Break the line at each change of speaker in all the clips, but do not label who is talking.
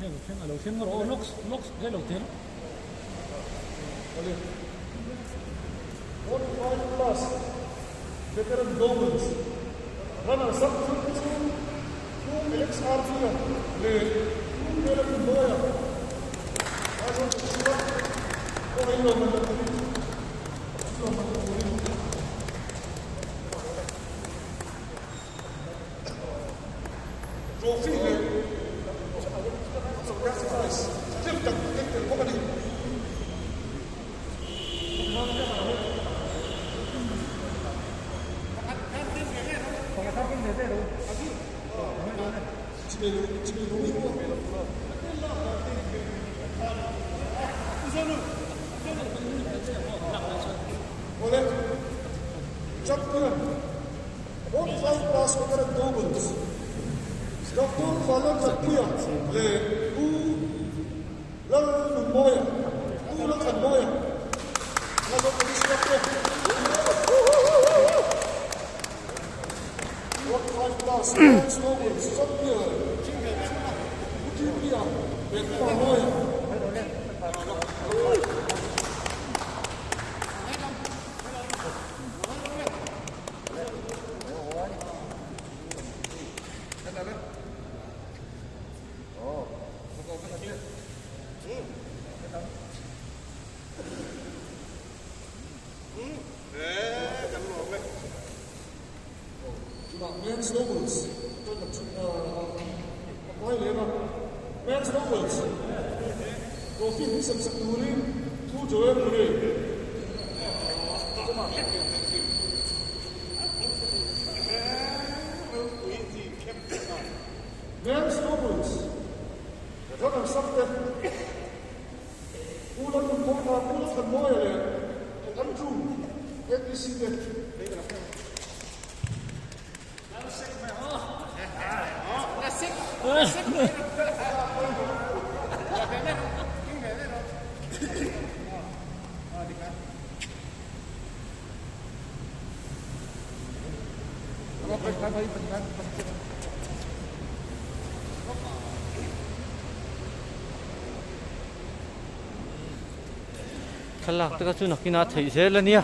Hei lo thleng a lo thleng rawh aw lawks lawks hei lo thleng.
Awle. 45 plus veteran doubles runners up chu chu Pu Alex Arthur leh Pu Caleb Mawia Aizawl Kawchhunga pawh ei lawm an la turin an lawm an la turin. Trophy leh cash prize thil tak eng tel bawk a ni. Awle, champion. 45 plus veteran doubles Doctor Vanlalthanpuia leh Pu Lalnunmawia, Pu Lalthanmawia Aizawl Police Club te 45 plus men's doubles champion Pu TP-a leh Pu Mamawia. Men's doubles a kai lem a, Men's doubles trophy min sem sak turin Pu Joel Murray. Men's doubles runners up te Pu Lalnunmawia, Pu Lalthanmawia leh Andrew APC te.
Thlalak te kha chu nakin a theih zel a nia.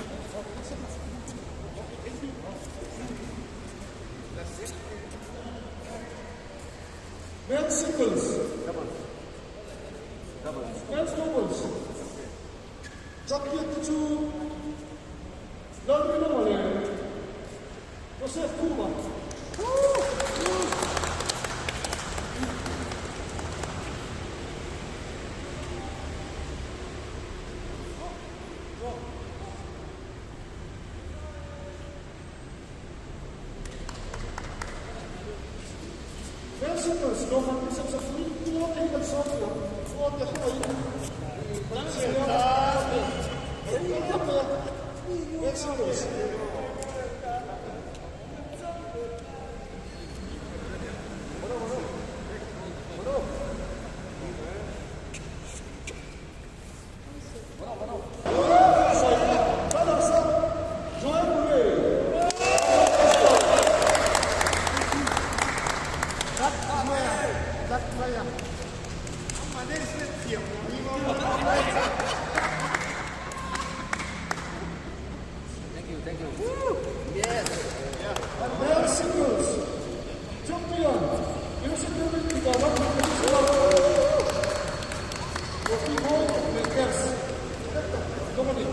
Men's singles, men's doubles, champion te chu Lalrinawma leh Joseph Khuma. Men's singles lawmman hi sem sak turin Pu te hi kan sawm tawh ang. Pu te hruaiin kan chhiar a. Men's singles. Joel Murray. Men's singles champion Innocent David Tigaram Police Club. Trophy gold leh cash dawng a ni.